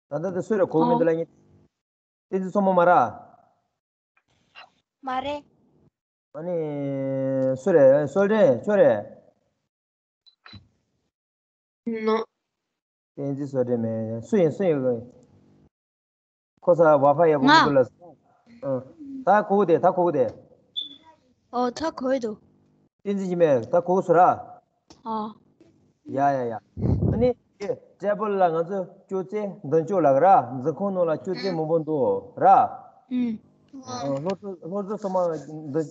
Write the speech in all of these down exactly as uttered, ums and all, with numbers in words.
ད་ལྟ་དེ་སུ་རེད། གོ་གི་མི་འདུག་ལབ་མཁན། བསྟན་འཛིན་མཚོ་མོ་མ་རེད། མ་རེད། ཨ་ནི་སུ་རེད། སོལ་ཌན་ཁྱོད་རེད། ནོ། བསྟན་འཛིན་སོལ་ཌན་མེད། སུ་ཡིན། སུ་ཡིན། ཁོ་ས་ཝ་ཕ་ཡག་པོ་ང་མི་འདུག་ལ། ཨ། ད་གོ་གི་དེ། ད་གོ་གི་དེ། ཨོ། ད་གོ་གི་འདུག་བསྟན་འཛིན་ཡིན་མེད། ད་གོ་གི་སུ་ར། ཨ། ཡ་ཡ་ཡ། ཨ་ནི་དེ་ཊེ་བལ་ལ་ང་ཚོ་ཅོག་ཙེ་མདུན་ཅོག་ལ་ར། འཛིན་ཁང་ནང་ལ་ཅོག་ཙེ་མང་པོ་འདུག་ར། ཨུམ། ཨ། སློབ་ཕྲུག་སློབ་ཕྲུག་ཚང་མ་མདུན་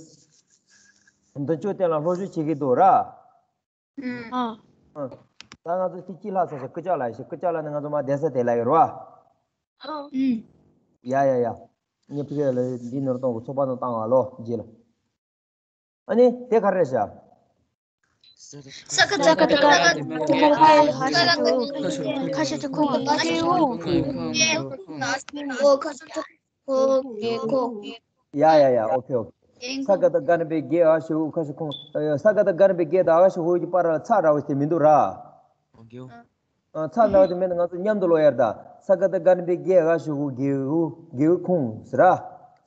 མདུན་ཅོག་སྟེང་ལ་སློབ་སྦྱོང་བྱེད་ཀྱི་འདུག་ར། ཨ། ཨ། ད་ང་ཚོ་དེ་གཅིག་ལྷག་ཚར་ཤག་སྐུ་ལྕགས་ལ་ཤག་སྐུ་ལྕགས་ལ་ནི་ང་ཚོ་མ་བསྡད་ས་དེ་ལ་ཡོད་རེད་བ། ཨུམ། ཡ་ཡ་ཡ། ངས་ཕ་གི་ལ་འདི་ནོར་གཏོང་གི་ཚོགས་པ་ནང་བཏང་བ་ལོ་རྗེས་ལ། ཨ་ནི་དེ་ག་རེ་རེད་ཤག་ས་ཀ་ད་ག་ད་ག་ད་ག་ཧ་ཤ་ཏུ་ཁ་ཤ་ཏུ་ཁོང་ཨ་ཏེ་འུ། ཨོ་ཁ་ཤ་ཏུ་ཁོ་གེ་ཁོ། ཡ་ཡ་ཡ། ཨོ་ཁེ་ཨོ་ཁེ། ས་ཀ་ད་ག་ན་པའི་གེ་ཨ་ཤ་འུ་ཁ་ཤ་ཁོང་། ས་ཀ་ད་ག་ན་པའི་གེ་ད་ཨ་ཤ་འུ་གི་བར་ལ་ཚ་འདྲ་བོ་ཞིག་མི་འདུག་ར། ཨ། ཚ་འདྲ་བོ་དེ་མེད་ན་ང་ཚོ་མཉམ་དུ་ཀློག་ཡ་རེད་ད། ས་ཀ་ད་ག་ན་པའི་གེ་ཨ་ཤ་འུ་གེ་འུ་གེ་འུ་ཁོང་ཟེར་ར།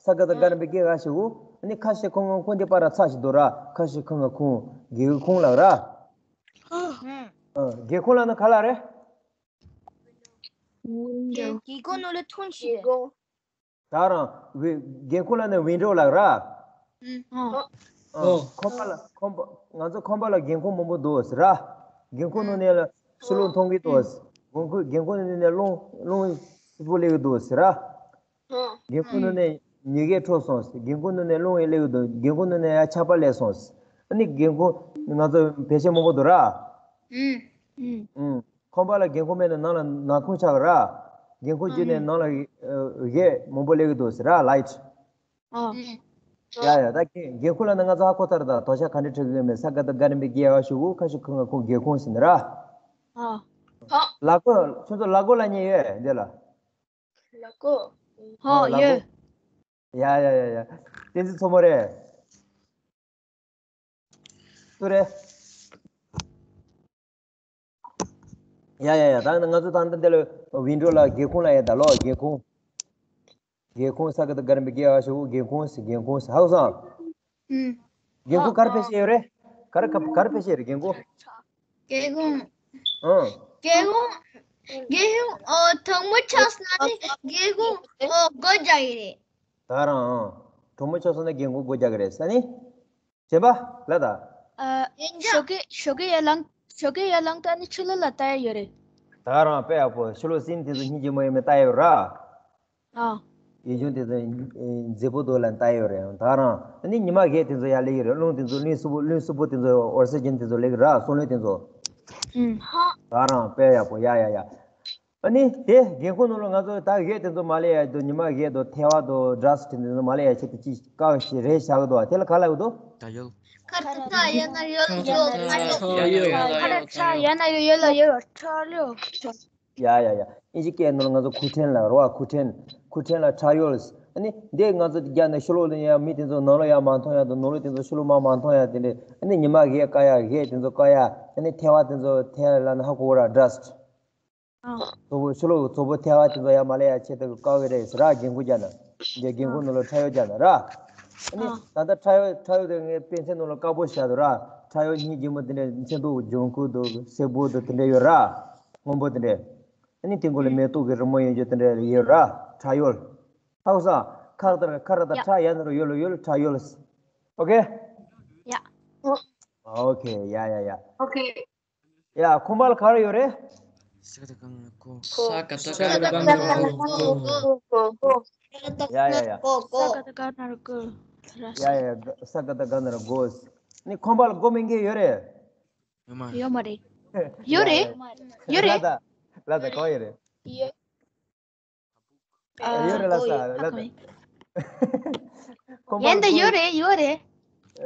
ས་ཀ་ད་ག་ན་པའི་གེ་ཨ་ཤ་འུ། ཨ་ནི་ཁ་ཤས་ཁོང་ཁོང་དེ་བར་ལ་ཚ་ཞིག་འདུག་ར། ཁ་ཤས་ཁོང་ཁོང་གེ་འུ་ཁོང་ལབ་ར། ཨ། གེ་ཁོང་ལབ་ན་ག་ལ་རེད། གེ་ཁོང་ནོ་ལ་ཐོན་ཤིག་ད་རང་བི་རྒན་ཁོང་ལ་ནི་ཝིན་ཌོ་ལབ་ར། ཨ། ཨ། ཨོ། ཁང་པ་ལ་ཁང་པ། ང་ཚོ་ཁང་པ་ལ་རྒན་ཁོང་མང་པོ་འདུག་ཟེར་ར། རྒན་ཁོང་ནང་ནས་ལ་ཕྱི་ལོགས་མཐོང་གི་འདུག་ཟེར། རྒན་ཁོང་རྒན་ཁོང་ནང་ནས་རླུང་རླུང་སིལ་པོ་སླེབས་ཀྱི་འདུག་ཟེར་ར། རྒན་ཁོང་ནང་ནས་ཉི་གས་འཕྲོ་སོང་ཟེར། རྒན་ཁོང་ནང་ནས་རླུང་ཡང་སླེབས་ཀྱི་འདུག་རྒན་ཁོང་ནང་ནས་ཡང་ཆར་པ་སླེབས་སོང་ཟེར། ཨ་ནི་རྒན་ཁོང་ང་ཚོ་བེད་སྤྱོད་མང་པོ་འདུག་ར། ཨུ། ཁང་པ་ལ་རྒན་ཁོང་མེད་ན་ནང་ལ་ནག་ཁུང་ཆགས་ར། རྒན་ཁོང་བརྒྱུད་ནས་ནང་ལ་གཞས་མང་པོ་སླེབས་ཀྱི་འདུག་ཟེར་ར། ལའིཊ། ཨ། ཡ་ཡ། ད་རྒན་ཁོང་ལ་ནི་ང་ཚོ་ཧ་གོ་ཚར། ད་དོ་ཤ་ག་འདྲ་འཁྲིད་ཀྱི་མེད། ས་ཀ་ད་ག་ན་པའི་གེ་ཨ་ཤ་འུ་ཁ་ཤ་ཁོང་ང་ཁོང་རྒན་ཁོང་ཟེར་ནི་ར། ཨ། ལ་གོ། ཁྱོད་ཚོ་ལ་གོ་ལབ་མཁན་ཡོད་འདི་ལ། ལ་གོ། ཧོ། ཨ། ལ་གོ་ཡོད། ཡ་ཡ་ཡ་ཡ། བསྟན་འཛིན་མཚོ་མོ་རེད། སུ་རེད། ཡ་ཡ་ཡ། ད་ང་ཚོ་ད་ལྟ་འདི་ལ་ཝིན་ཌོ་ལ་སྒེའུ་ཁུང་ལ་ཡ་ད་ལོ། སྒེའུ་ཁུང་། སྒེའུ་ཁུང་། ས་ཀ་ད་ག་ན་པའི་གེ་ཨ་ཤ་འུ་སྒེའུ་ཁུང་ཟེར། སྒེའུ་ཁུང་ཟེར། ཧ་གོ་སོང་། ཨུ། སྒེའུ་ཁུང་ག་རེ་ཕལ་ཆེར་ཡོད་རེད། ག་རེ་ག་ག་རེ་ཕལ་ཆེར་རེད་སྒེའུ་ཁུང་། སྒེའུ་ཁུང་། ཨང་། སྒེའུ་ཁུང་། སྒེའུ་ཁུང་། ཨོ། དྲང་མོ་ཆ་བཞག་ན་ནི་སྒེའུ་ཁུང་། ཨོ། སྒོ་རྒྱག་གི་རེད། ད་རང་། ཨང་། དྲང་མོ་ཆ་བཞག་ན་སྒེའུ་ཁུང་སྒོ་རྒྱག་གི་རེད་ཟེར་ནི། བྱས་པ་ལ་ད། ཨ། ཞོགས་ཀས་ཞོགས་ཀས་ཡར་ལངས། ཞོགས་ཀས་ཡར་ལངས་ད་ནི་ཕྱི་ལོགས་ལ་ལྟ་ཡ་ཡོད་རེད། ད་རང་དཔེ་ཡག་པོ། ཕྱི་ལོགས་སེམས་དེ་ཚོ་སྙིང་རྗེ་མོ་ཡོད་མེད་ལྟ་ཡ་ཡོད་ར། ཨ། ཡིད་འབྱུང་དེ་ཚོ་མཛེས་པོ་འདུག་ལབ་ལྟ་ཡོད་རེད། ད་རང་ཨ་ནི་ཉི་མ་གས་དེ་ཚོ་ཡར་སླེབས་ཀྱི་རེད། རླུང་དེ་ཚོ་རླུང་སིལ་པོ་རླུང་སིལ་པོ་དེ་ཚོ་ཨོག་སི་ཇན་དེ་ཚོ་སླེབས་ཀྱི་ར། སོལ་རླུང་དེ་ཚོ། ཨུམ། ཧ། ད་རང་དཔེ་ཡག་པོ། ཡ་ཡ་ཡ། ཨ་ནི་དེ་སྒེའུ་ཁུང་ནང་ལ་ང་ཚོ་ད་གཞས་དེ་ཚོ་མ་སླེབས་ཡ་དུ། ཉི་མ་གས་དང་ཐལ་བ་དང་ཌ་སི་ཊི་དེ་ཚོ་མ་སླེབས་ཡ་ཆེད་དུ་ཅིག་བཀག་ཞིག་རེད་བཞག་གི་འདུག་དེ་ལ་ག་ལབ་ཀྱི་འདུག་ད་ཡོད། ཁ་ཁ་ཡ་ན་ཡོད་ཡོད་ཡོད། ཁ་ཁ་ཡ་ན་ཡོད་ཡོད་ཡོད། ཁ་ལ་ཡ་ཡ་ཡ། ཨིན་ཇི་སྐད་ནང་ལ་ང་ཚོ་ཁུ་ཁྲེན་ལབ་རེད་བ། ཁུ་ཁྲེན། ཁུ་ཁྲེན་ལ་ཁྲ་ཡོལ། ཨ་ནི་འདི་ང་ཚོ་རྒྱབ་ནས་ཕྱི་ལོགས་ལ་ཡ་མི་དེ་ཚོ་ནང་ལོགས་ཡ་མ་མཐོང་ཡ་དང་། ནང་ལོགས་དེ་ཚོ་ཕྱི་ལོགས་མ་མ་མཐོང་ཡ་དེ་འདྲས། ཨ་ནི་ཉི་མ་གས་བཀག་ཡ། གཞས་དེ་ཚོ་བཀག་ཡ། ཨ་ནི་ཐལ་བ་དེ་ཚོ་ཐལ་ལབ་ན་ཧ་གོ་ར། ཌ་སི་ཊི། ཨ། གཙོ་བོ་ཕྱི་ལོགས་གཙོ་བོ་ཐལ་བ་དེ་ཚོ་ཡར་མ་སླེབས་ཡ་ཆེད་དུ་བཀག་གི་རེད་ཟེར་ར། རྒན་རྒོན་རྒྱབ་ན། འདི་རྒན་རྒོན་ནང་ལ་ཁྲ་ཡོལ་རྒྱབ་ན་ར། ཨ་ནི་ཨ། ད་ལྟ་ཁྲ་ཡོལ་ཁྲ་ཡོལ་དེ་ངའི་དཔེ་མཚོན་ནང་ལ་དཀར་པོ་བཞག་འདུག་ར། ཁྲ་ཡོལ་སྙིང་རྗེ་མོ་དེ་འདྲས། མཚོན་ཐོག་ལྗང་ཁུ་འདུག་སེར་པོ་འདུག་དེ་འདྲས་ཡོད་ར། སྔོན་པོ་དེ་འདྲས། ཨ་ནི་དེ་མགོ་ལ་ཨུ། མེ་ཏོག་གི་རི་མོ་ཡོད་རྒྱུ་དེ་འདྲས་ཡོད་ར། ཁྲ་ཡོལ། ཧ་གོ་སོང་། ཁ་ཁ་ད་ར་ཡ། ཁ་ར་ད་ཡ། ཁྲ་ཡ་ན་རོ་ཡོལ་ལ་ཡོལ། ཁྲ་ཡོལ། ཨོ་ཁེ། ཡ། ཨོ་ཁེ། ཡ་ཡ་ཡ། ཨོ་ཁེ། ཡ། ཁང་པ་ལ་ག་རེ་ཡོད་རེད། ས་ཀ་ད་ག་ན་རོ་གོ། ས་ཀ་ད་ག་ན་རོ་གོ། ཡ་ཡ་ཡ། ས་ཀ་ད་ག་ན་རོ་གོ། ཡ་ཡ། ས་ཀ་ད་ག་ན་རོ་གོ། ནི་ཁང་པ་ལ་སྒོ་མེད་མཁན་ཡོད་རེད། ཡོད་མ་རེད། ཡོད་མ་རེད། ཡོད་རེད། ཡ་ཡ། ཡོད་རེད། ལ་ད་ལ་ད་གང་ཡོད་རེད། ཡོད། ཨ། ཡོད་རེད་ལ་ས་ལ་ད། ཁང་པ་ཡན་ད་ཡོད་རེད། ཡོད་རེད།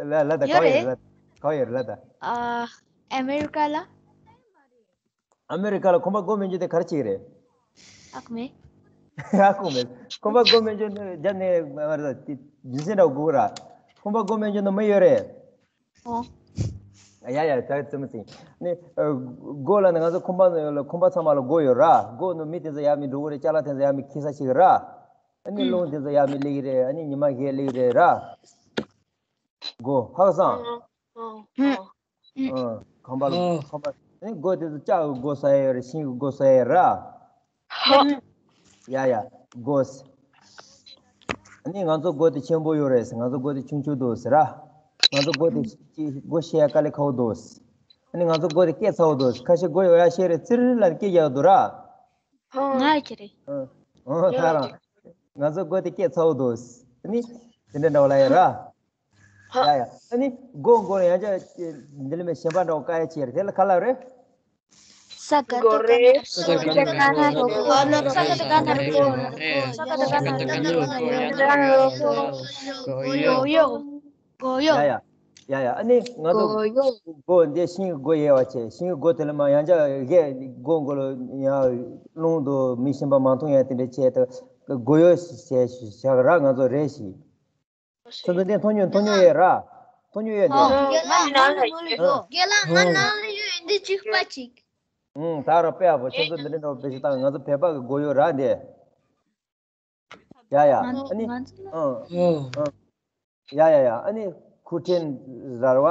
ལ་ལ་ད་ཡོད་གང་ཡོད་རེད། རེད་ལ། གང་ཡོད་རེད་ལ་ད། ཨ། ཨ་མེ་རི་ཀ་ལ། ཨ་མེ་རི་ཀ་ལ་ཁང་པ་སྒོ་མེད་རྒྱུ་དེ་ག་རེ་བྱེད་ཀྱི་རེད། ཨ་ཁུ་མེ། ཨ་ཁུ་མེ། ཁང་པ་སྒོ་མེད་རྒྱུ་ནི་རྒྱ་ནས་མ་རེད་ད། རྒྱུ་མཚན་འདྲ་བོ་དགོས་ར། ཁང་པ་སྒོ་མེད་རྒྱུ་ནི་མི་ཡོད་རེད། ཨོ། ཡ་ཡ། ད་ཙི་མི་ཙི། ནི་ཨ་སྒོ་ལ་ནི་ང་ཚོ་ཁང་པ་ཁང་པ་ཚང་མ་ལ་སྒོ་ཡོད་ར། སྒོ་ནི་མི་དེ་ཚོ་ཡར་མི་འགྲོ་གི་རེད། ཅ་ལག་དེ་ཚོ་ཡར་མི་འཁྱེར་ས་ཞིག་ར། ཨ་ནི་ཨུ། རླུང་དེ་ཚོ་ཡར་མི་སླེབས་ཀྱི་རེད། ཨ་ནི་ཉི་མ་བཞི་སླེབས་ཀྱི་རེད་ར། སྒོ་ཧ་གོ་སོང་། ཨ་ཁང་པ་ལ་ཨ། ཁང་པ། ཨ་ནི་སྒོ་དེ་ཚོ་ལྕགས་ཀྱི་སྒོ་ཟེར་ཡ་ཡོད་རེད། ཤིང་གི་སྒོ་ཟེར་ཡ་ཡོད་ར། ཧ། ཡ་ཡ། སྒོ་ཟེར། ཨ་ནི་ང་ཚོ་སྒོ་དེ་ཆེན་པོ་ཡོད་རེད་ཟེར། ང་ཚོ་སྒོ་དེ་ཆུང་ཆུང་འདུག་ཟེར་ར། ང་ཚོ་སྒོ་དེ་ཅི་སྒོ་ཕྱེ་ཡ་དཀའ་ལས་ཁག་པོ་འདུག་ཟེར། ཨ་ནི་ང་ཚོ་སྒོ་དེ་བཀལ་ཚར་བ་འདུག་ཟེར། ཁ་ཤས་སྒོ་ཡོད་ཡ་བཤད་རེད། ཙིར་ལ་བཀལ་རྒྱག་འདུག་ར། ང་ཡ་ཁྱེར་རེད། ཨ་ཨ་ད་རང་། ང་ཚོ་སྒོ་དེ་བཀལ་ཚར་བ་འདུག་ཟེར། ཨ་ནི་དེ་འདྲ་འདྲ་བ་ལ་ཡ་ར། ཡ་ཡ། ཨ་ནི་སྒོ་སྒོ་ནས་ཡང་ཅག་འདི་ལ་མེད་གཞན་པ་འདྲ་བོ་བཀལ་ཡ་ཅིག་ཡོད་རེད། དེ་ལ་ག་ལབ་རེད། ས་ག་ཏོ་ག་ན་རོ། ས་ག་ཏོ་ག་ན་རོ། ས་ག་ཏོ་ག་ན་རོ། ས་ག་ཏོ་ག་ན་རོ། ཡོ་ཡོ། ཡ་ཡ། ཡ་ཡ། ཨ་ནི་ང་ཚོ་གོ་ཡོ། སྒོ་འདི་ཤིང་གི་སྒོ་ཡལ་བ་བྱས། ཤིང་གི་སྒོ་དེ་ལ་མ་ཡང་ཅག་གིས་སྒོ་མགོ་ལ་ཡང་རླུང་དང་མི་གཞན་པ་མ་འཐུང་ཡ་དེ་འདྲ་བྱས་ཏེ་སྒོ་ཡོ་བྱས་བཞག་ར། ང་ཚོ་རེ་ཞིག་ཁྱོད་ཚོ་འདི་མཐོང་མྱོང་མཐོང་མྱོང་ཡོད་ར། མཐོང་མྱོང་ཡོད་འདི། ཨོ། རྒན་ལགས་ང་ནང་ལ་ཡོད། རྒན་ལགས་ང་ནང་ལ་ཡོད། འདི་གཅིག་པ་གཅིག་ཨུང་། ད་ར་དཔེ་ཡག་པོ། ཁྱོད་ཚོ་འདི་འདྲ་འདྲ་བོ་བེད་སྤྱོད་བཏང་། ང་ཚོ་བོད་པ་གི་སྒོ་ཡོ་ར་འདི། ཡ་ཡ། ང་ཨ་ནི་ང་ཚོ་ཨང་ཨང་། ཡ་ཡ་ཡ། ཨ་ནི་ཁུ་ཁྲེན་ར་ར་བ།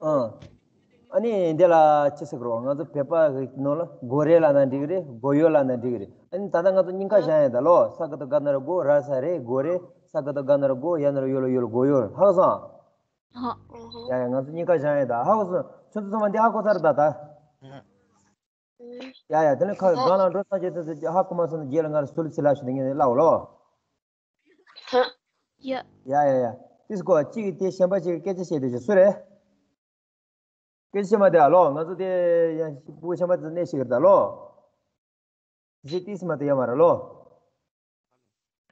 ཨང་། ཨ་ནི་འདི་ལ་ཅི་ཟེར་དགོས་རེད། ང་ཚོ་བོད་པ་གི་ནང་ལ་སྒོ་རེ་ལབ་ན་འགྲིག་གི་རེད། སྒོ་ཡོ་ལབ་ན་འགྲིག་གི་རེད། ཨ་ནི་ད་ལྟ་ང་ཚོ་སྙིང་ཁ་བཞག་ཡ་ད་ལོ། ས་ག་ཏོ་ག་ན་རོ་སྒོ། ར་ས་རེ་སྒོ་རེ། ས་ག་ཏོ་ག་ན་རོ་སྒོ། ཡ་ན་རོ་ཡོ་ལ་ཡོ་ལ་སྒོ་ཡོ། ཧ་གོ་སོང་། ཧ། ཡ་ཡ། ང་ཚོ་སྙིང་ཁ་བཞག་ཡ་ད། ཧ་གོ་སོང་། ཁྱོད་ཚོ་ཚང་མ་འདི་ཧ་གོ་ཚར་ད་ད། ཡ་ཡ། དེ་ནས་ཁ་སྒང་ལ་འགྲོ་ས་བྱེད་དུས་ཧ་གོ་མ་སོང་ན་རྗེས་ལ་ང་ལ་སུ་ལ་ཚིག་ལ་ཞུ་དེ་ངས་ལབ་འོ་ལོ། ཡ། ཡ་ཡ་ཡ། ཏིས་ཀོ་གཅིག་གིས་དེ་གཞན་པ་གཅིག་གིས་སྐད་ཆ་བཤད་དུས་ཀྱི་སུ་རེད། སྐད་ཆ་བཤད་མ་དེ་ཨ་ལོ། ང་ཚོ་དེ་ཡང་ཕྲུ་གུ་ཆེན་པ་དེ་གནས་ཤིག་རེད་ད་ལོ། ཞེས་ཏིས་མ་དེ་ཡོད་མ་རེད་ལོ།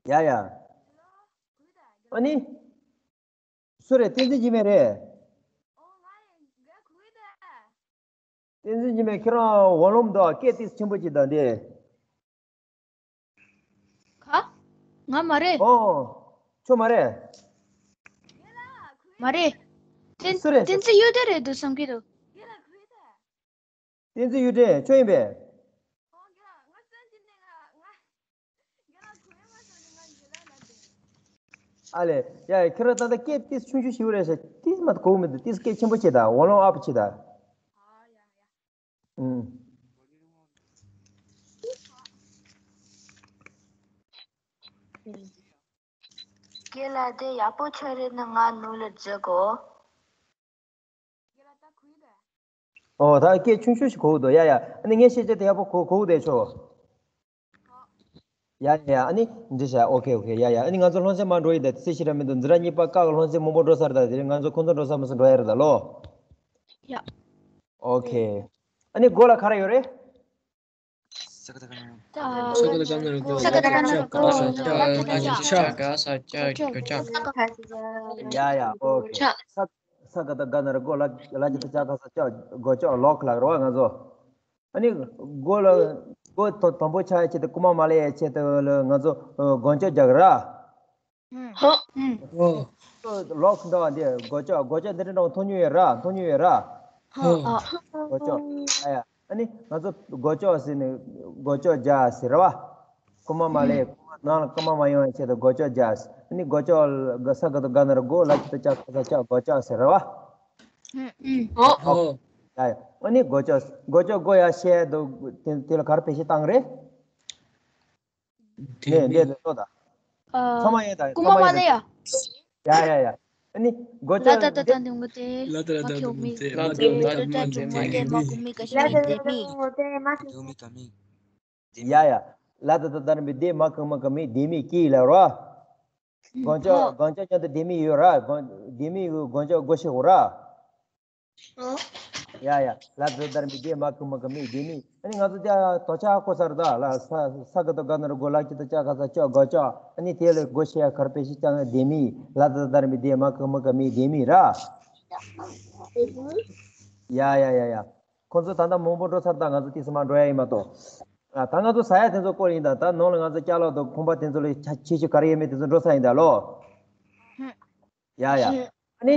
ཡ་ཡ། ཨ་ནི། སུ་རེད། བསྟན་འཛིན་འཇིགས་མེད་རེད། བསྟན་འཛིན་འཇིགས་མེད། ཁྱེད་རང་ཝོ་ལུམ་དང་སྐད་ཏིས་ཆེན་པོ་ཅིག་དང་དེ། ག་ང་མ་རེད། ཨོ། ཁྱོད་མ་རེད། མ་རེད། བསྟན་སུ་རེད། བསྟན་འཛིན་གཡུ་སྒྲོན་རེད་འདུག་བསམ་གྱི་འདུག་བསྟན་འཛིན་གཡུ་སྒྲོན་ཁྱོད་ཡིན་པས། ཨ་ལས། ཡ་ཡ། ཁྱེད་རང་ད་ལྟ་སྐད་ཏིས་ཆུང་ཆུང་ཞིག་རེད་ཟེར། ཏིས་མ་གོ་མི་འདུག་ཏིས་སྐད་ཆེན་པོ་བྱེད་ད། ཝོ་ལུམ་ཨབ་བྱེད་ད། ཨུམ། རྒན་ལགས་དེ་ཡག་པོ་ཆགས་རེད་ན་ང་ནུ་ལ་འཛུལ་གོ། ཨོ་ད་སྐད་ཆུང་ཆུང་ཞིག་གོ་གི་འདུག་ཡ་ཡ། ཨ་ནི་ངས་བཤད་ཆ་དེ་ཡག་པོ་གོ་གོ་གི་འདུག་ཆོ། ཡ་ཡ་ཡ། ཨ་ནི་འདི་བྱ། ཨོ་ཁེ་ཨོ་ཁེ། ཡ་ཡ། ཨ་ནི་ང་ཚོ་སློབ་ཚན་མར་འགྲོ་ཡི་ད། དེ་ཚེ་ཞིག་ར་མི་འདུག་འཛིན་གྲྭ་གཉིས་པ་ཀ་གི་སློབ་ཚན་མང་པོ་འགྲོ་ཚར་ད། དེ་རིང་ང་ཚོ་ཁོང་ཚོ་འགྲོ་ཚར་མ་ཚར་འགྲོ་ཡ་རེད་ད་ལོ། ཡ། ཨོ་ཁེ། ཨ་ནི་སྒོ་ལ་ག་རེ་ཡོད་རེད། ས་ག་ཏ་ག་ན་རོ། ས་ག་ཏ་ག་ན་རོ་སྒོ། ས་ག་ཏ་ག་ན་རོ་སྒོ། ལ་ཅ་ཏ་ཅ། ག་ས་ཅ་ག་ཅ། ས་ཅ་ག་ས་ཅ་ག་ཅ། ཡ་ཡ། ཨོ་ཁེ། ས་ས་ག་ཏ་ག་ན་རོ་སྒོ། ལ་ལ་ཅ་ཏ་ཅ་ག་ས་ཅ། སྒོ་ལྕགས་ལོག་ལབ་རེད་བ་ང་ཚོ། ཨ་ནི་སྒོ་ལ་སྒོ་དོ་དམ་པོ་ཆགས་ཡ་ཆེད་དུ་རྐུ་མ་མ་སླེབས་ཡ་ཆེད་དུ་ལ་ང་ཚོ་སྒོ་ལྕགས་རྒྱག་གི་ར། ཧ། ཨོ། ལོག་འདྲ་བ་འདི་སྒོ་ལྕགས། སྒོ་ལྕགས་འདི་འདྲ་འདྲ་བ་མཐོང་མྱོང་ཡོད་ར། མཐོང་མྱོང་ཡོད་ར། ཧ། སྒོ་ལྕགས། ཨ་ཡ། ཨ་ནི་ང་ཚོ་སྒོ་ལྕགས་ཟེར་ནས་སྒོ་ལྕགས་རྒྱག་ཟེར་ར་བ། རྐུ་མ་མ་སླེབས། རྐུ་མ་ནང་ལ་རྐུ་མ་མ་ཡོང་ཡ་ཆེད་དུ་སྒོ་ལྕགས་རྒྱག་ཟེར། ཨ་ནི་སྒོ་ལྕགས་ས་ག་ཏ་ག་ན་རོ་སྒོ། ལ་ཅ་ཏ་ཅ་ག་ས་ཅ། སྒོ་ལྕགས་ཟེར་ར་བ། ཨོ། ཨོ། ཡ་ཡ། ཨ་ནི་སྒོ་ལྕགས། སྒོ་ལྕགས་སྒོ་ཡ་བཤད་འདུག་དེ་དེ་ལ་ག་རེ་བེད་སྤྱོད་བཏང་རེད། དེ་ནས་མི་འདས་དེ་ལྟོ་ད། ཨ། ཚང་མ་ཡིན་ད། རྐུ་མ་ཚང་མ་མ་ཡིན་ད། ལེ་ཡ། ཡ་ཡ་ཡ། ཨ་ནི་སྒོ་ལ་ལྕགས་ད་ད་འདི། ད་འདུག་མི་དེ། ལ་ད་ད་མ་ད་ཁེའུ་འདུག་མི། མི་དེ། ལ་ད་ད་ད་འདུག་མི་དེ། མ་ཁེའུ་མི། ག་ཤ་མི་དེ་མི། འདུག་མི་ད་མི། ཡ་ཡ། ལ་ད་ད་ད་མི་དེ། མ་ཁེའུ་མི་ག་མི། དེ་མི་ཀི་ལ་རོ། ཧོ། སྒོ་ལྕགས། སྒོ་ལྕགས་མཉམ་དུ་དེ་མི་ཡོད་ར། སྒོ་དེ་མི་སྒོ་ལྕགས་སྒོ་ཕྱེ་དགོས་ར། ཡ་ཡ། ལ་ད་ད་མི་དེ། མ་ཁེའུ་མི་ག་མི། དེ་མི། ཨ་ནི་ང་ཚོ་ཅ་དོ་ཅ་གོ་ས་རེད་ད་ལ། ས་ས་ག་ཏ་ག་ན་རོ་སྒོ། ལ་ཅ་ཏ་ཅ་ག་ས་ཅ། སྒོ་ལྕགས། ཨ་ནི་དེ་ལ་སྒོ་ཕྱེ་ཡ་ག་རེ་བེད་སྤྱོད་བཏང་། དེ་མི། ལ་ད་ད་མི་དེ། མ་ཁེའུ་མི་ག་མི། དེ་མི་ར། ཡ་ཡ་ཡ་ཡ། ཁོང་ཚོ་ད་ལྟ་མང་པོ་འགྲོ་ཚར་ད། ང་ཚོ་དེ་ཚོ་མར་འགྲོ་ཡ་ཡིན་མ་གཏོགས། ཨ་ད་ང་ཚོ་ཟ་ཡ་དེ་ཚོ་སྐོར་ཡིན་ད། ད་ནང་ལ་ང་ཚོ་ཅ་ལག་དང་ཁང་པ་དེ་ཚོ་ལ་ཁྱད་ཆོས་ག་རེ་ཡོད་མེད་དེ་ཚོ་འགྲོ་ཚར་ཡིན་ད་ལོ། ཡ་ཡ། ཨ་ནི།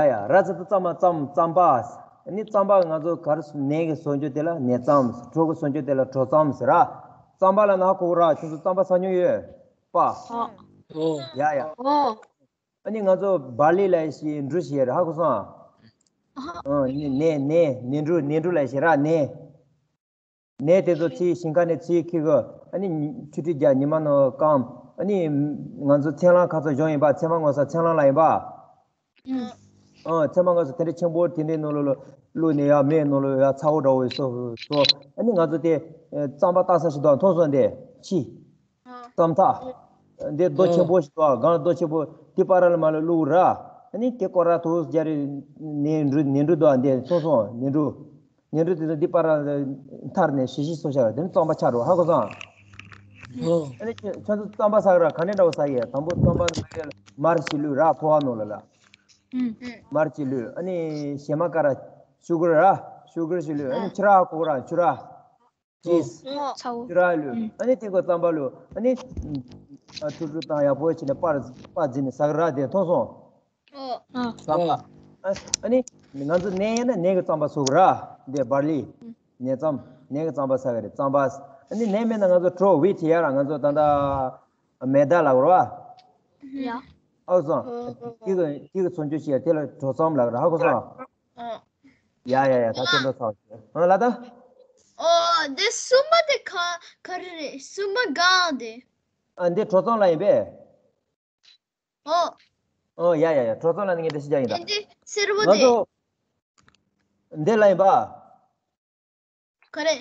ཡ་ཡ། ར་ཙ་ཏ་རྩ་མ་རྩམ། རྩམ་པ། ཨ་ནི་རྩམ་པ་ང་ཚོ་ག་རེ་ཟེར། ནས་ཀྱི་སོར་འཇོག་དེ་ལ་ནས་རྩམ། གྲོ་གི་སོར་འཇོག་དེ་ལ་གྲོ་རྩམ་ཟེར་ར། རྩམ་པ་ལབ་ན་ཧ་གོ་གི་ར། ཁྱོད་ཚོ་རྩམ་པ་ཟ་མྱོང་ཡོད་པ། ཨོ། ཡ་ཡ། ཨོ། ཨ་ནི་ང་ཚོ་བར་ལི་ལབ་ཞིག་འབྲུ་ཞིག་ཡོད་རེད། ཧ་གོ་སོང་ཨ། ཨ་ནི་ནས་ནས་ནས་འབྲུ། ནས་འབྲུ་ལབ་ཞིག་ར། ནས། ནས་དེ་ཚོ་ཚིག་ཞིང་ཁ་ནས་ཚིག་ཁྱེར་གི། ཨ་ནི་ཆུ་ཁྲི་རྒྱ་ཉི་མ་ནང་སྐམ། ཨ་ནི་ང་ཚོ་ཚལ་སླང་ཁ་ཚོ་གཞོང་ཡིན་པ། ཚལ་མ་ངོ་ས་ཚལ་སླང་ལ་ཡིན་པ། ཨ། ཚལ་མ་ངོ་ས་དེ་འདྲ་ཆེན་པོ་དེ་འདྲའི་ནང་ལོགས་ལ་བླུགས་ནས། ཡ་མེ་ནང་ལོགས་ཡ་ཚ་བོ་འདྲ་བོ་བཟོ་བཟོ། ཨ་ནི་ང་ཚོ་དེ་རྩམ་པ་བཏགས་ས་ཞིག་འདུག་མཐོང་སོང་དེ་ཕྱི། རྩམ་ཐག་འདི་རྡོ་ཆེན་པོ་ཞིག་འདུག་སྒང་རྡོ་ཆེན་པོ་དེ་བར་ལ་མ་ལ་བླུགས་ར། ཨ་ནི་དེ་སྐོར་ར་ཐུག་རྒྱ་རི་ནས་འབྲུ། ནས་འབྲུ་འདུག་འདི་མཐོང་སོང་། ནས་འབྲུ། ཉིན་རེ་དེ་ཚོ་འདི་པར་མཐར་ནས་ཞི་ཞི་སོ་ཤར་དེ་ནི་རྩམ་པ་ཆགས་འགྲོ། ཧ་གོ་སོང་། ཨོ། ཨ་ནི་ཁྱོད་ཁྱོད་ཚོ་རྩམ་པ་ཟ་གི་ར། ག་འདྲ་འདྲ་བོ་ཟ་གི། དང་པོ་རྩམ་པ་མར་ཞིག་བླུགས་ར། ཕོ་བ་ནང་ལ་ལ། ཨུམ། མར་ཞིག་བླུགས། ཨ་ནི་ཞེ་མ་ཀ་ར་ཤུ་གར་ར། ཤུ་གར་ཞིག་བླུགས། ཨ་ནི་ཨ། ཕྱུར་ར་ཧ་གོ་གི་ར། ཕྱུར་ར། ཅིས། ཨོ། ཚ་བོ། ཕྱུར་ར་བླུགས། ཨུམ། ཨ་ནི་དེ་གོ་རྩམ་པ་བླུགས། ཨ་ནི་ཨ་ཁྲུ་ཁྲུ་དང་ཡག་པོ་བྱས་ནས་པར་པར་བརྫིས་ནས་ཟ་གི་ར། དེ་མཐོང་སོང་། ཨོ། ཨ། རྩམ་པ། ཨ་ཨ་ནི་ང་ཚོ་ནས་ཡིན་ན་ནས་ཀྱི་རྩམ་པ་ཟ་གི་ར། འདི་བར་ལི། ནས་རྩམ། ནས་ཀྱི་རྩམ་པ་ཟ་གི་རེད། རྩམ་པ། ཨ་ནི་ནས་མེད་ན་ང་ཚོ་གྲོ། ཝི་ཊི་ཡ་ར། ང་ཚོ་ད་ལྟ་མེ་ད་ལབ་ར། ཡ། ཨོ་སོང་། ཨོ། དེ་གི་དེ་གི་ཚོ་འཇུ་བྱས་དེ་ལ་གྲོ་རྩམ་ལབ་ར། ཧ་གོ་སོང་། ཨོ། ཡ་ཡ་ཡ། ད་ལྟ་ཚོ་ཚོ། ཨ་ལ་ད། ཨོ། འདི་སུམ་པ་དེ་ག་ག་རེ་རེད། སུམ་པ་གང་དེ། ཨ་འདི་གྲོ་རྩམ་ལ་ཡིན་པས། ཨོ། ཨོ་ཡ་ཡ་ཡ། གྲོ་རྩམ་ལ་ནི་ངས་འདི་ཞིག་རྒྱག་ཡིན་ད། ཨེ་འདི་སེར་པོ་ང་དེ། ཚོ་འདི་ལ་ཡིན་པ། ག་རེ།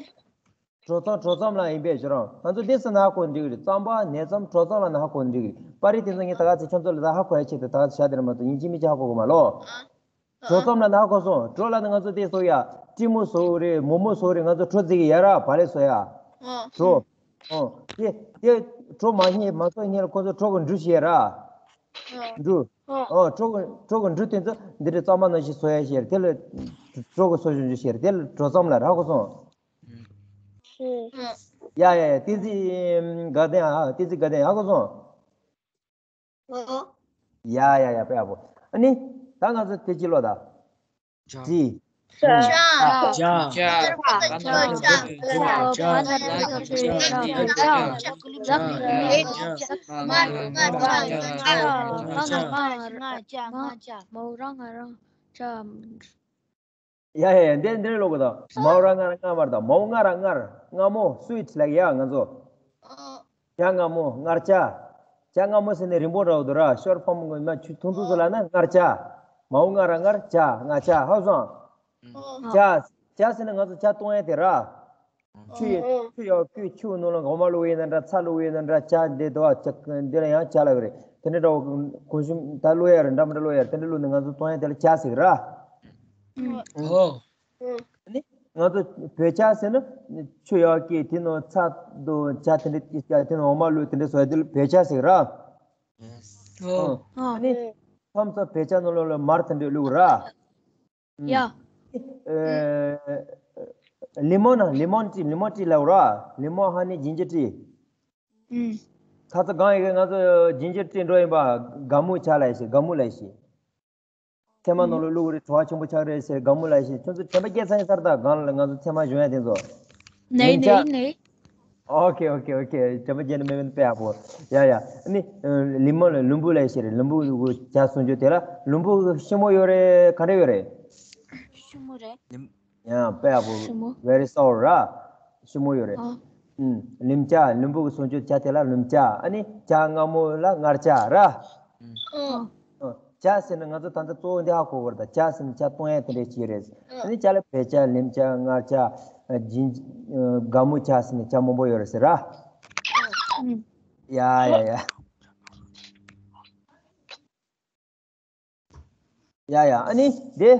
གྲོ་རྩམ། གྲོ་རྩམ་ལ་ཡིན་པས་ཁྱོད་རང་། ང་ཚོ་འདི་ཟེར་ན་ཧ་གོ་འགྲིག་གི་རེད། རྩམ་པ། ནས་རྩམ། གྲོ་རྩམ་ལ་ན་ཧ་གོ་འགྲིག་གི་རེད། པར་རིས་དེ་ཚོ་ངས་ད་ག་ཚོད་ཁྱོད་ཚོ་ལ་ད་ཧ་གོ་ཡ་ཆེད་དུ་ད་ག་ཚོད་བྱ་དེ་རེད་མ་གཏོགས་ཡིན་གཅིག་མིན་གཅིག་ཧ་གོ་གི་མ་ལོ། གྲོ་རྩམ་ལ་ན་ཧ་གོ་སོང་། གྲོ་ལ་ནི་ང་ཚོ་དེ་བཟོ་ཡ། ཀྲི་མོ་བཟོ་རེད། མོག་མོག་བཟོ་རེད། ང་ཚོ་གྲོ་རྩི་གི་ཡ་ར། བག་ལེབ་བཟོ་ཡ། གྲོ། ཨོ། དེ་དེ་གྲོ་མ་རྙེད་མ་བཟོ་སྔོན་ལ་ཁོ་ཚོ་གྲོ་གི་འབྲུ་བཤད་ར། འབྲུ། ཨོ། གྲོ་གི་གྲོ་གི་འབྲུ་དེ་ཚོ་འདི་འདྲའི་རྩམ་པ་ནང་བཞིན་བཟོ་ཡ་བཤད་རེད། དེ་ལ་གྲོ་གི་བཟོ་བཞིན་བཤད་རེད། དེ་ལ་གྲོ་རྩམ་ལ་ར། ཧ་གོ་སོང་། ཡ་ཡ་ཡ། བསྟན་འཛིན་དགའ་ལྡན། ཨ། བསྟན་འཛིན་དགའ་ལྡན། ཧ་གོ་སོང་། ཨོ། ཡ་ཡ་ཡ། དཔེ་ཡག་པོ། ཨ་ནི་ད་ང་ཚོ་དེ་ཅི་ལོ་ད། ཇ། ཇི། ཇ། ཇ། ཇ། མའོ་རང་ང་རང་ཇ། ཡ་ཡ་ཡ། འདི་འདི་ལོག་གི་དང་། མའོ་ར་ང་ར་ང་མ་རེད་ད། མའོ་ང་ར་མངར། མངར་མོ། སུའིཊ་ལབ་ཡ་ང་ཚོ། ཇ་མངར་མོ། མངར་ཇ། ཇ་མངར་མོ་ཟེར་ནས་རིང་པོ་འདྲ་བོ་འདུག་ར། ཤོར་ཕོམ་མ་ཆུ་ཐུང་ཐུང་ཟེར་ལབ་ན་མངར་ཇ། མའོ་ང་ར་མངར་ཇ། མངར་ཇ། ཧ་གོ་སོང་། ཇ། ཇ་ཟེར་ན་ང་ཚོ་ཇ་བཏུང་ཡ་དེ་ར། ཆུ་ཡ་ཆུ་ཡ་ཁོའི་ཆུ་ནང་ལ་འོ་མ་བླུགས་ཡིན་ན་འདྲ། ཚྭ་བླུགས་ཡིན་ན་འདྲ། ཇ་འདི་འདུག་བ། ཇ་འདི་ལ་ཡང་ཇ་ལབ་རེད། དེ་འདྲ་འདྲ་བོ་གོང་ཞུ་ད་བླུགས་ཡ་རེད། འདྲ་མི་འདྲ་བླུགས་ཡ་རེད། དེ་འདྲ་བླུགས་ནས་ང་ཚོ་བཏུང་ཡ་དེ་ལ་ཇ་ཟེར་གི་ར། ཨོ། ཨ་ནི་ང་ཚོ་བོད་ཇ་ཟེར་ན་ཆུ་ཡར་སྐྱེས། དེ་ནང་ཚྭ་འདུག་ཇ་དེ་འདྲ་སྐྱེས། དེ་ནང་འོ་མ་བླུགས། དེ་འདྲ་བཟོ་ཡ་དེ་ལ་བོད་ཇ་ཟེར་གི་ར། ཨོ། ཨ་ནི་མཚམས་མཚམས་བོད་ཇ་ནང་ལོགས་ལ་མར་དེ་འདྲ་བླུགས་ར། ཡ། ལི་མོན་ན། ལི་མོན་ཊི། ལི་མོན་ཊི་ལབ་ར། ལི་མོན་ཧ་ནི་ཇིན་ཇར་ཊི། ཨུམ། ཁ་ཚ་གང་ཡིན་གི་ང་ཚོ་ཇིན་ཇར་ཊི་འགྲོ་ཡིན་པ། ག་མུ་ཇ་ལབ་ཤིག་ག་མུ་ལབ་ཤིག་ཚལ་མ་ནང་ལ་བླུགས་རེད། བྲོ་བ་ཆེན་པོ་ཆགས་རེད་ཟེར། ག་མུ་ལབ་ཤིག་ཁྱོད་ཚོ་དྲན་པ་སྐྱེ་ཚར་ཡིན་ས་རེད་ད། སྒང་ལ་ང་ཚོ་ཚལ་མ་གཞོང་ཡ་དེ་ཚོ། ནེ་ནེ་ནེ། ཨོ་ཁེ་ཨོ་ཁེ་ཨོ་ཁེ། དྲན་པ་སྐྱེ་ནི་མེད་མེད་དཔེ་ཡག་པོ། ཡ་ཡ། ཨ་ནི་ལི་མོན་ལ་ལུམ་བུ་ལབ་ཤིག་རེད། ལུམ་བུ་ཇ་གསུང་རྒྱུ་དེ་ལ་ལུམ་བུ་ཞིམ་པོ་ཡོད་རེད། ག་འདྲ་ཡོད་རེད། ཞིམ་པོ་རེད། ཡང་དཔེ་ཡག་པོ། ཞིམ་པོ། Very sour ར། ཞིམ་པོ་ཡོད་རེད། ཨ། ཨུམ། ལིམ་ཇ། ལུམ་བུ་གི་གསུང་རྒྱུ་ཇ་དེ་ལ་ལུམ་ཇ། ཨ་ནི་ཇ་མངར་མོ་ལ་མངར་ཇ་ར། ཨ། ཨ། ཇ་ཟེར་ན་ང་ཚོ་ད་ལྟ་གཙོ་བོ་འདི་ཧ་གོ་དགོས་རེད་ད། ཇ་ཟེར་ན་ཇ་བཏུང་ཡ་དེ་འདྲ་ཞིག་རེད། ཨ་ནི་ཇ་ལ་བོད་ཇ། ལིམ་ཇ། མངར་ཇ། ཇིན། ག་མུ་ཇ་ཟེར་ནས་ཇ་མང་པོ་ཡོད་རེད་ཟེར་ར། ཨུམ། ཡ་ཡ་ཡ། ཡ་ཡ། ཨ་ནི་དེ་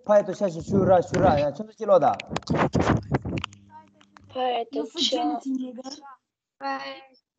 ཕ་ཡི་དུ་ཤ་ཞིག་ཤུ་ར་ཤུ་ར། ཡ་ཁྱོད་ཚོ་ཅི་ལོ་ད། ཕ་ཡི་དུ་ཤ།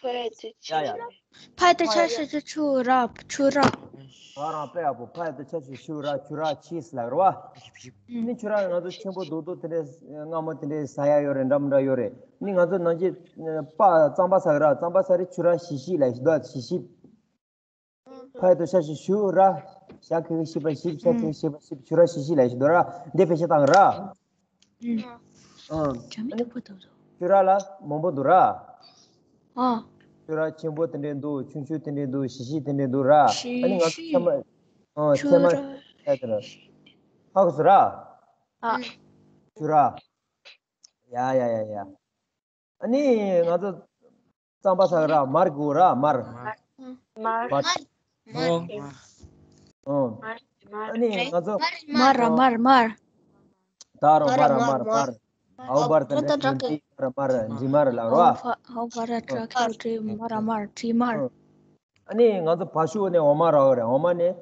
ཕ་ཡ་བཏགས་ཕ་ཡ་བཏགས་ཕྱ་ཞབས་ཀྱུ་ཕྱུ་ར། ཕྱུ་ར། ད་རང་དཔེ་ཡག་པོ། ཕ་ཡ་བཏགས་ཕྱ་ཞབས་ཀྱུ་ཕྱུ་ར། ཕྱུ་ར་ཕྱིས་ལབ་རེད་བ། ནི་ཕྱུ་ར་ང་ཚོ་ཆེན་པོ་རྡོག་རྡོག་དེ་འདྲའི་མངར་མོ་དེ་འདྲའི་ཟ་ཡ་ཡོད་རེད། འདྲ་མི་འདྲ་ཡོད་རེད། ནི་ང་ཚོ་ནང་ཆེན་པ་རྩམ་པ་ཟ་གི་ར། རྩམ་པ་ཟ་རེད། ཕྱུ་ར་ཞིབ་ཞིབ་ལབ་ཞིག་འདུག་ཞིབ་ཞིབ། ཕ་ཡ་བཏགས་ཤ་ཞབས་ཀྱུ་ཤུ་ར། ཤ་གི་ཤི་བ་ཤིབ། ཤ་གི་ཤི་བ་ཤིབ། ཕྱུ་ར་ཞིབ་ཞིབ་ལབ་ཞིག་འདུག་ར། འདི་བེད་སྤྱོད་བཏང་ར། ཨང་། ཨང་། ཨ་ནི་ཕྱུ་ར་ལ་མང་པོ་འདུག་ར། ཨང་། ཕྱུ་ར་ཆེན་པོ་དེ་འདྲས་འདུག་ཆུང་ཆུང་དེ་འདྲས་འདུག་ཞིབ་ཞིབ་དེ་འདྲས་འདུག་ར། ཨ་ནི་ང་ཚོ་ཚད་མ། ཨང་། ཚད་མ། ཕྱུ་ར། ཧ་གོ་སོང་ར། ཨ། ཕྱུ་ར། ཡ་ཡ་ཡ་ཡ། ཨ་ནི་ང་ཚོ་རྩམ་པ་ཟ་གི་ར། མར་དགོས་ར། མར། མར། མར། ཨོ། ཨ་ནི་ང་ཚོ་མར་ར། མར། མར། ད་ར། མར་ར། མར། མར། ཨའོ་བར་དང་འབྲེལ་འབྲི་མར། མར་འབྲི་མར་ལབ་ར། ཨའོ་བར་ར་ཏྲ་ཁེ་ཏྲེ་མར་ར། མར། འབྲི་མར། ཨ་ནི་ང་ཚོ་བ་ཤུ་ནས་འོ་མ་རག་གི་རེད། འོ་མ་ནས་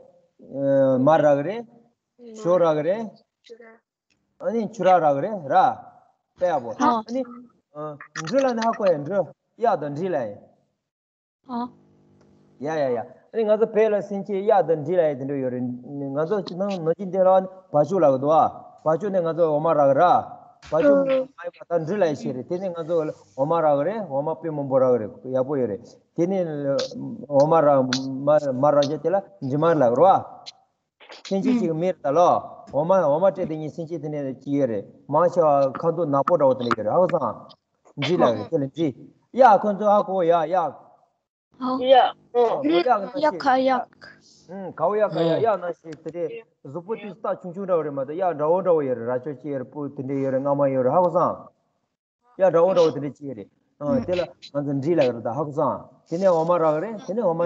མར་རག་གི་རེད། ཞོ་རག་གི་རེད། ཨ་ནི་ཕྱུ་ར་རག་གི་རེད་ར། དཔེ་ཡག་པོ། ཨ། ཨ་ནི་འབྲུ་ལབ་ནི་ཧ་གོ་ཡ། འབྲུ། གཡག་དང་འབྲི་ལབ་ཡ། ཨ། ཡ་ཡ་ཡ། ཨ་ནི་ང་ཚོ་བོད་ལ་སེམས་ཅན་གཡག་དང་འབྲི་ལབ་ཡ་དེ་འདྲ་ཡོད་རེད། ང་ཚོ་ནང་ནོར་གྱི་འདི་ལ་བ་ཤུ་ལབ་གི་འདུག་ཨ། བ་ཤུ་ནས་ང་ཚོ་འོ་མ་རག་གི་ར། བ་ཤུ་མ་ཡིན་པ་ད་འབྲུ་ལབ་ཡ་ཞིག་རེད། དེ་ནས་ང་ཚོ་འོ་མ་རག་གི་རེད། འོ་མ་དཔེ་མང་པོ་རག་གི་རེད། ཡག་པོ་ཡོད་རེད། དེ་ནས་འོ་མ་རག་མ་མ་རག་རྒྱུ་དེ་ལ་འབྲི་མར་ལབ་གི་རེད་བ། སེམས་ཅན་ཅིག་མི་རེད་ད་ལོ། འོ་མ་འོ་མ་སྤྲད་དེ་ངས་སེམས་ཅན་དེ་ནས་ཅི་ཡོད་རེད། མང་ཆེ་བ་ཁ་མདོག་ནག་པོ་འདྲ་བོ་དེ་འདྲ་ཡོད་རེད། ཧ་གོ་སོང་། འབྲི་ལབ་རེད། དེ་ལ་འབྲི། གཡག་ཁོ་ཚོ་ཧ་གོ་ཡ། གཡག་ཧོ། གཡག་ཨོ། གཡག་ནང་གཡག་བཞིན། ཁ་གཡག་ཨུམ། གའུ་གཡག་ཁ་གཡག་ཨོ། གཡག་ནང་བཞིན་དེ་འདྲའི་གཟུགས་པོ་དེ་སྟག་ཆུང་ཆུང་འདྲ་བོ་རེད་མ་གཏོགས། གཡག་འདྲ་བོ་འདྲ་བོ་ཡོད་རེད། རྭ་ཅོ་ཅིག་ཡོད་རེད། སྤུ་དེ་འདྲ་ཡོད་རེད། རྔ་མ་ཡོད་རེད། ཧ་གོ་སོང་། གཡག་འདྲ་བོ་འདྲ་བོ་དེ་འདྲ་ཅིག་ཡོད་རེད། ཨ། དེ་ལ་ང་ཚོ་འབྲི་ལབ་ཀྱི་རེད་ད། ཧ་གོ་སོང་། དེ་ནས་འོ་མ་རག་གི་རེད། དེ་ནས་འོ་མ་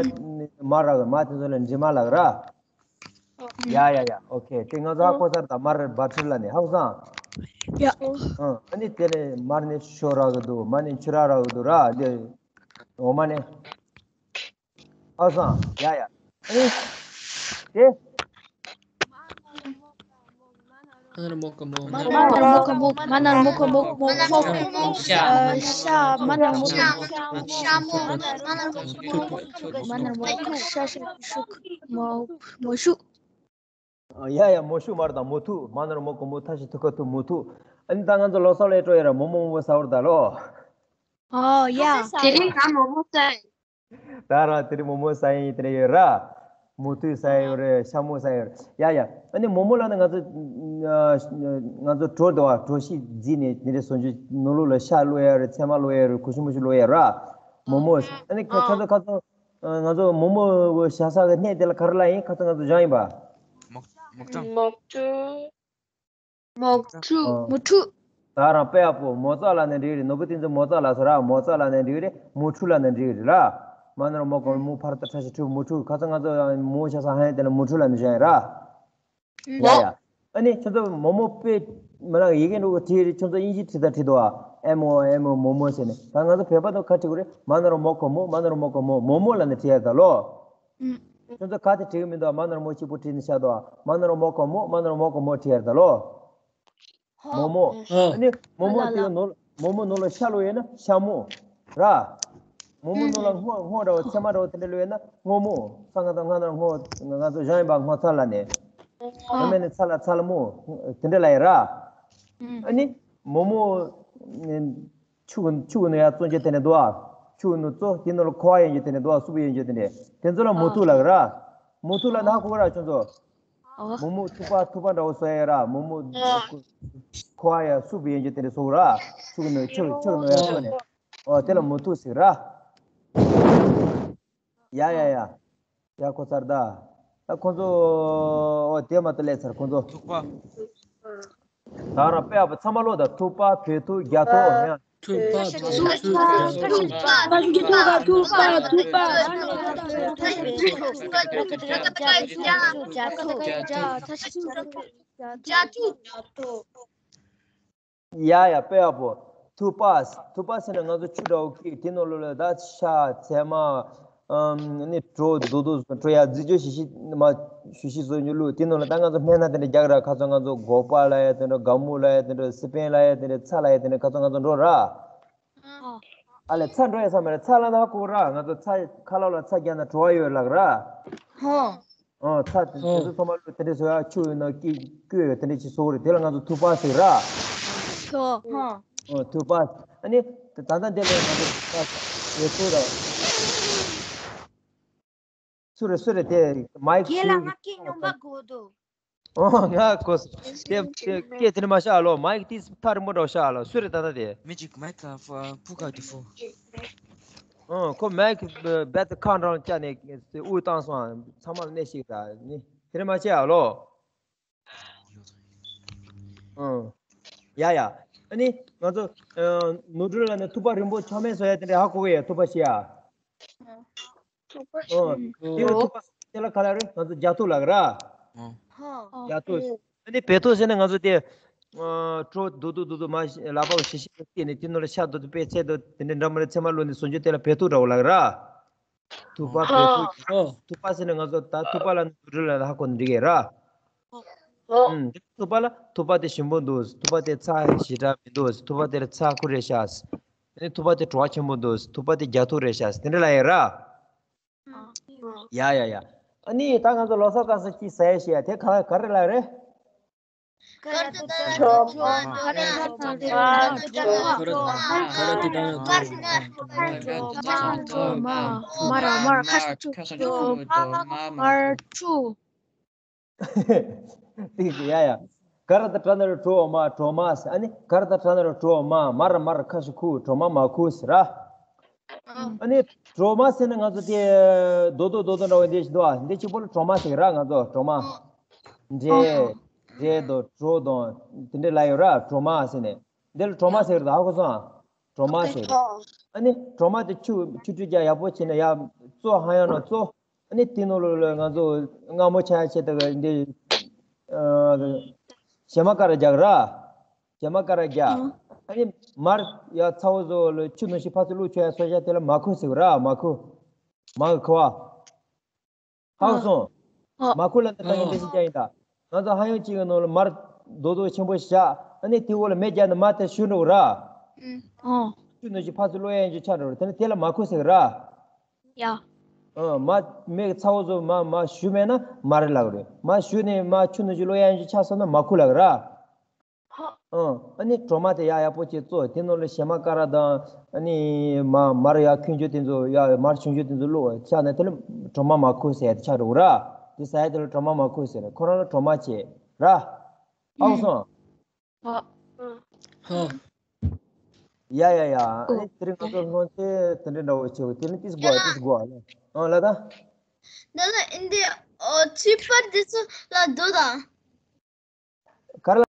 མར་རག་གི། མར་དེ་ཚོ་ལ་འབྲི་མར་ལབ་ཀྱི་རེད། ཡ་ཡ་ཡ། ཨོ་ཁེ། དེ་ང་ཚོ་ཧ་གོ་ཚར་ད། མར་བ་ཊར་ལབ་ནི། ཧ་གོ་སོང་། ཡ། ཨ་ནི་དེ་ནས་མར་ནས་ཞོ་རག་གི་འདུག་མར་ནས་ཕྱུ་ར་རག་གི་འདུག་ར། འདི་འོ་མ་ནས། ཨ་སང་། ཡ་ཡ། ཨེ། དེ། མ་ན་རོ་མོ་ག་མོ། མ་ན་རོ་མོ་ག་མོ། མ་ན་རོ་མོ་ག་མོ། མོ། མོ། ཤ། ཤ། མ་ན་རོ་མོ་ག་མོ། ཤ་མོ། མ་ན་རོ་མོ་ག་མོ། མ་ན་རོ་མོ་ག་མོ། ཤ་ཤ་ཤུ་ཤུ། མོ། མོ་ཤུ། ཡ་ཡ། མོ་ཤུ་མར་དང་མོ་ཐུག་མ་ན་རོ་མོ་ག་མོ། ཐ་ཤི་ཐུ་ཁ་ཐུ་མོ་ཐུག་ཨ་ནི་ད་ང་ཚོ་ལོ་གསར་ལ་སྤྲོ་ཡ་ར། མོ་མོ་མོ་མོ་ཟ་བར་ད་ལོ། ཨོ་ཡ། དེ་རིང་ང་མོ་མོ་ཟ་ཡིན། ད་ར་དེ་རིང་མོ་མོ་ཟ་ཡིན་དེ་རེད་ཡོད་ར། མོ་ཐུག་ཟ་ཡོད་རེད། ཤ་མོ་ཟ་ཡོད་རེད། ཡ་ཡ། ཨ་ནི་མོ་མོ་ལ་ནི་ང་ཚོ་ང་ཚོ་གྲོ་འདུག་བ། གྲོ་ཞིབ་བརྫིས་ནས་དེ་འདྲ་བཟོ་རྒྱུ། ནོར་ལུག་ལ་ཤ་བླུགས་ཡ་རེད། ཚལ་མ་བླུགས་ཡ་རེད། གོས་ཞུ་མོ་ཞུ་བླུགས་ཡ་ར། མོ་མོ། ཨ་ནི་ཁ་ཁ་ཚོ་ཁ་ཚོ། ང་ཚོ་མོ་མོ་བཞག་ས་གི་གནས་དེ་ལ་ག་རེ་ལབ་ཡིན། ཁ་ཚོ་ང་ཚོ་སྦྱངས་ཡིན་པ། མོག་མོག་ཀྲང་། མོག་ཀྲུ། མོག་ཀྲུ། ཨ། མོ་ཀྲུ། ད་རང་དཔེ་ཡག་པོ། མོ་ཙ་ལབ་ནས་འགྲིག་རེད། ནོར་བུ་དེ་ཚོ་མོ་ཙ་ལབ་སོང་ར། མོ་ཙ་ལབ་ནས་འགྲིག་རེད། མོ་ཀྲུ་ལབ་ནས་འགྲིག་རེད་ར། མ་ན་རོ་མོ་ག་མོ། ཕ་ར་བཏགས་ཕྲ་ཞབས་ཀྱུ་ཕྲུ། མོ་ཀྲུ། ཁ་ཚ་ང་ཚོ་མོ་བཞག་ས་ཧན་དེ་ལ་མོ་ཀྲུ་ལབ་ནས་བཞག་ཡིན་ར། ཡ་ཡ། ཨ་ནི་ཁྱོད་ཚོ་མོ་མོ་དཔེ་མི་ལ་ཡི་གེ་འགྲོ་གི་བྲིས་རེད། ཁྱོད་ཚོ་དབྱིན་ཇི་བྲིས་ད་བྲིས་འདུག་ཨ། ཨེམ་ཨོ་ཨེམ་ཨོ། མོ་མོ་ཟེར་ནས། ད་ང་ཚོ་བོད་པ་དང་ག་བྲིས་དགོས་རེད། མ་ན་རོ་མོ་ག་མོ། མ་ན་རོ་མོ་ག་མོ། མོ་མོ་ལབ་ནས་བྲིས་ཡ་ད་ལོ། ཁྱོད་ཚོ་ག་དེ་བྲིས་གི་མི་འདུག་ཨ། མ་ན་རོ་མོ་གཅིག་པོ་བྲིས་ནས་བཞག་འདུག་ཨ། མ་ན་རོ་མོ་ག་མོ། མ་ན་རོ་མོ་ག་མོ་བྲིས་ཡ་ད་ལོ། མོ་མོ། ཨ་ནི་མོ་མོ་དེ་ནོར་མོ་མོ་ནོར་ལ་ཤ་བླུགས་ཡོད་ན་ཤ་མོ་ར། མོ་མོ་ནོར་ལ་སྔོ་སྔོ་འདྲ་བོ། ཚེར་མ་འདྲ་བོ་དེ་འདྲ་བླུགས་ཡོད་ན་སྔོ་མོ། ས་ང་དང་ང་དང་སྔོ། ང་ཚོ་གཞན་ཡིན་པ་སྔོ་ཚལ་ལ་ནས། ང་མེད་ནས་ཚལ་ལ་ཚལ་མོ། དེ་འདྲ་ལ་ཡོད་ར། ཨ་ནི་མོ་མོ། ཆུ་གི་ཆུ་གི་ནང་ཡར་བཙོང་རྒྱུ་དེ་འདྲ་འདུག་ཨ། ཆུ་གི་ནང་བཙོ། དེ་ནང་ལ་ཁུ་བ་ཡོད་རྒྱུ་དེ་འདྲ་འདུག་ཨ། སུབ་ཡོད་རྒྱུ་དེ་འདྲ། དེ་ཚོ་ལ་མོ་ཐུག་ལབ་ཀྱི་ར། མོ་ཐུག་ལབ་ན་ཧ་གོ་གི་ར་ཁྱོད་ཚོ། མོ་མོ་ཐུག་པ་ཐུག་པ་འདྲ་བོ་བཟོ་ཡ་ར། མོ་མོ། ཁུ་བ་ཡ་སུབ་ཡོད་རྒྱུ་དེ་འདྲ་བཟོ་གི་ར། ཆུ་གི་ནང་ཆུ་ཆུ་གི་ནང་ཡར་བཙོ་ནས། ཨོ་དེ་ལ་མོ་ཐུག་ཟེར་ར། ཡ་ཡ་ཡ། ཡ་གོ་ཚར་ད། ད་ཁོང་ཚོ། ཨོ་དེ་མ་གཏོགས་ལས་ཚར་ཁོང་ཚོ། ཐུག་པ། ད་རང་དཔེ་ཡག་པོ་ཚང་མ་ཀློག་དང་། ཐུག་པ། བོད་ཐུག་རྒྱ་ཐུག་ཨོ་ཡ། ཐུག་པ། བོད་ཐུག་རྒྱ་ཐུག་ཐུག་པ། ཐུག་པ། ཐུག་པ། ཐུག་པ། རྒྱ་ཐུག་རྒྱ་ཐུག་རྒྱ་ཐུག་རྒྱ་ཐུག་ཡ་ཡ། དཔེ་ཡག་པོ། ཐུག་པ། ཐུག་པ་ཟེར་ན་ང་ཚོ་ཆུ་འདྲ་བོ་ཀི་དེ་ནང་ལོགས་ལ་ད་ཤ། ཚལ་མ། ཨམ། ནི་གྲོ་རྡོ་རྡོ་གྲོ་ཡ་རྫི་ཅོ་ཞི་ཞི་མ་ཞུ་ཞི་བཟོ་ཉོ་ལུ་དེ་ནང་ལ་ད་ང་ཚོ་སྨན་སྣ་དེ་འདྲ་རྒྱག་ར། ཁ་ཚོ་ང་ཚོ་སྒོག་པ་ལ་ཡ་དེ་འདྲ། སྒ་སྨུག་ལ་ཡ་དེ་འདྲ། སི་པན་ལ་ཡ་དེ་འདྲ། ཚྭ་ལ་ཡ་དེ་འདྲ་ཁ་ཚོ་ང་ཚོ་འགྲོ་ར། ཨ་ལས་ཚྭ་འགྲོ་ཡ་ས་མེད་ར། ཚྭ་ལ་ན་ཧ་གོ་ར། ང་ཚོ་ཚྭ་ཁ་ལག་ལ་ཚྭ་རྒྱག་ན་བྲོ་བ་ཡོད་ལགས་ར། ཧོ། ཨོ་ཚྭ་དེ་ཚོ་ཐོག་མ་ལུ་དེ་འདྲ་བཟོ་ཡ། ཆུ་ཡོད་ན་སྐྱེ་སྐྱོ་ཡོད་དེ་འདྲ་ཅིག་བཟོ་གི་རེད། དེ་ལ་ང་ཚོ་ཐུག་པ་ཟེར་ར། ཐུག་ཧོ། ཨོ་ཐུག་པ། ཨ་ནི་ད་ལྟ་འདི་ལ་ང་ཚོ་ཐུག་པ་ཡོད་ཚུལ་ར། སུ་རེད་སུ་རེད་དེ་མའིག་ཁྱེད་ལ་ང་སྐད་སྙོམས་པ་གོ་འདུག་ཨོ་ང་གོ་སོང་། དེ་དེ་སྐད་དེ་ནི་མ་བཤད་ལོ། མའིག་དེ་ཐག་རིང་པོ་འདྲ་བོ་བཤད་ལོ། སུ་རེད་ད་ལྟ་དེ། མི་གཅིག་མའིག་ཕུ་ག་དེ་ཕུ། ཨོ་ཁོ་མའིག་བེད་ཁ་འདྲ་བོ་བཅག་ནས་དབུགས་བཏང་སོང་། ཚང་མ་ལ་གནས་ཤིག་ད་ནི་དེ་ནི་མ་བཤད་ལོ། ཨོ་ཡ་ཡ། ཨ་ནི་ང་ཚོ་ནོར་འཁྲུལ་ལ་ནི་ཐུག་པ་རིང་པོ་ཆག་མེད་བཟོ་ཡ་དེ་འདྲ་ཧ་གོ་གི་ཡ། ཐུག་པ་ཤི་ཡ། ཨོ། དེ་ལ་ཐུག་པ་དེ་ལ་ག་ལ་རེད། ང་ཚོ་རྒྱ་ཐུག་ལ་ག་ར། ཧ། རྒྱ་ཐུག་ཨ་ནི་བལ་ཐུག་ཟེར་ན་ང་ཚོ་དེ། ཨ་གྲོ་རྡོག་རྡོག་རྡོག་རྡོག་མ་ལག་པ་ཞིབ་ཞིབ་བལྟས་ནས་དེ་ནང་ལ་ཤ་རྡོག་རྡོག་པས་ཚལ་རྡོག་དེ་འདྲ་འདྲ་མ་རེད། ཚལ་མ་བླུགས་ནས་བཟོ་རྒྱུ་དེ་ལ་བལ་ཐུག་འདྲ་བོ་ལ་ག་ར། ཐུག་པ་བལ་ཐུག་ཨོ། ཐུག་པ་ཟེར་ན་ང་ཚོ་ད་ཐུག་པ་ལ་ནི་དུག་སྦྲུལ་ལ་ཧ་གོ་ནི་འགྲིག་གི་ར། ཨོ། ཨུམ། དེ་ཐུག་པ་ལ་ཐུག་པ་དེ་ཞིམ་པོ་འདུག་ཐུག་པ་དེ་ཚྭ་ཞེ་དྲག་མི་འདུག་ཐུག་པ་དེར་ཚྭ་ཁུ་རེད་ཤག་ཨ་ནི་ཐུག་པ་དེ་བྲོ་བ་ཆེན་པོ་འདུག་ཐུག་པ་དེ་རྒྱ་ཐུག་རེད་ཤག་དེ་འདྲ་ལ་ཡོད་ར། ཡ་ཡ་ཡ། ཨ་ནི་ད་ང་ཚོ་ལོ་སོ་ག་ས་ཅི་ཟ་ཡ་ཤེས་ཡ་དེ་ག་ག་རེ་ལ་རེད། ཏིག་ཡ་ཡ། ག་ར་ད་དྲ་ན་རུ་གྲོ་མ་གྲོ་མ་ཟེར། ཨ་ནི་ག་ར་ད་དྲ་ན་རུ་གྲོ་མ་མ་ར་མ་ར་ཁ་ཤུ་ཁུ་གྲོ་མ་མ་ཁུ་ཟེར་ར། ཨ་ནི་གྲོ་མ་ཟེར་ན་ང་ཚོ་དེ་རྡོག་རྡོག་རྡོག་རྡོག་འདྲ་བོ་འདི་ཞིག་འདུག་ཨ། འདི་གཅིག་པོ་ལ་གྲོ་མ་ཟེར་གི་ར། ང་ཚོ་གྲོ་མ། འབྲས། འབྲས་དང་གྲོ་དང་དེ་འདྲ་ལ་ཡོད་ར། གྲོ་མ་ཟེར་ནས་འདི་ལ་གྲོ་མ་ཟེར་གི་རེད། ད་ཧ་གོ་སོང་ཨ། གྲོ་མ་ཟེར་གི་རེད། ཨ་ནི་གྲོ་མ་དེ་ཆུ་ཆུ་བྲུས་རྒྱག་ཡག་པོ་བྱས་ནས་ཡ་བཙོ། ཧ་ཡང་ན་བཙོ། ཨ་ནི་དེ་ནང་ལོགས་ལ་ང་ཚོ་མངར་མོ་ཆགས་ཡ་ཆེད་དུ་འདི་ཨ་ཞལ་མ་ཀ་ར་རྒྱག་ར། ཞལ་མ་ཀ་ར་རྒྱག་ཨ་ནི་མར་ཡ་ཚ་བོ་བཟོ་ལ་ཆུ་ནང་བཞིན་ཕར་ཚུར་བླུགས་ཆོག་ཡ་སོ་ཞ་དེ་ལ་མར་ཁུ་ཟེར་གི་ར། མར་ཁུ། མར་གི་ཁུ་བ། ཧ་གོ་སོང་། མར་ཁུ་ལ་འདི་ལྟ་གི་འདི་ཞིག་རྒྱག་ཡིན་ད། ང་ཚོ་ཧ་ཡང་གཅིག་གི་ནང་ལ་མར་རྡོག་རྡོག་ཆེན་པོ་བཞག་ཨ་ནི་དེ་འོག་ལ་མེ་བརྒྱབ་ནས་མར་དེ་ཞུ་འགྲོ་གི་ར། ཨོ། ཆུ་ནང་བཞིན་ཕར་ཚུར་བླུགས་ཡ་ཡིན་ཆ་འགྲོ་གི་ར། དེ་ནི་དེ་ལ་མར་ཁུ་ཟེར་གི་ར། ཡ། ཨ་མར་མེ་ཚ་བོ་བཟོ་མར་མར་ཞུ་མེད་ན་མར་ལབ་གི་རེད། མར་ཞུ་ནས་མར་ཆུ་ནང་བཞིན་བླུགས་ཡ་ཡིན་ཆ་སོང་ན་མར་ཁུ་ལབ་གི་ར། ཨ་ཨ་ནི་གྲོ་མ་དེ་ཡག་ཡག་པོ་བྱས་བཙོ། དེ་ནང་ལ་ཞལ་མ་ཀ་ར་དང་ཨ་ནི་མ་མར་ཡག་ཁྱུང་ཆུང་དེ་ཚོ་ཡག་མར་ཆུང་ཆུང་དེ་ཚོ་བླུགས་བཞག་ན་དེ་ལ་གྲོ་མ་མར་ཁུ་ཟེར་ཡ་དེ་ཆགས་འགྲོ་གི་ར། དེ་ཟ་ཡ་དེ་ལ་གྲོ་མ་མར་ཁུ་ཟེར། ཁོ་རང་ལ་གྲོ་མ་བྱས་ར། ཧ་གོ་སོང་། ཧ། ཡ་ཡ་ཡ། ཨ་ནི་དེ་རིང་ང་ཚོ་སྔོན་ཆད་དེ་འདྲ་འདྲ་བོ་བྱེད་དགོས། དེ་ནི་ཏིས་དགོས་ཨ། ཏིས་དགོས་ཨ་ལ། ཨ་ལ་ད། ད་ལ་འདི་ཨོ་ཚིག་པར་དེ་ཚོ་ལ་འདུག་དང་། ག་རེ་ལ།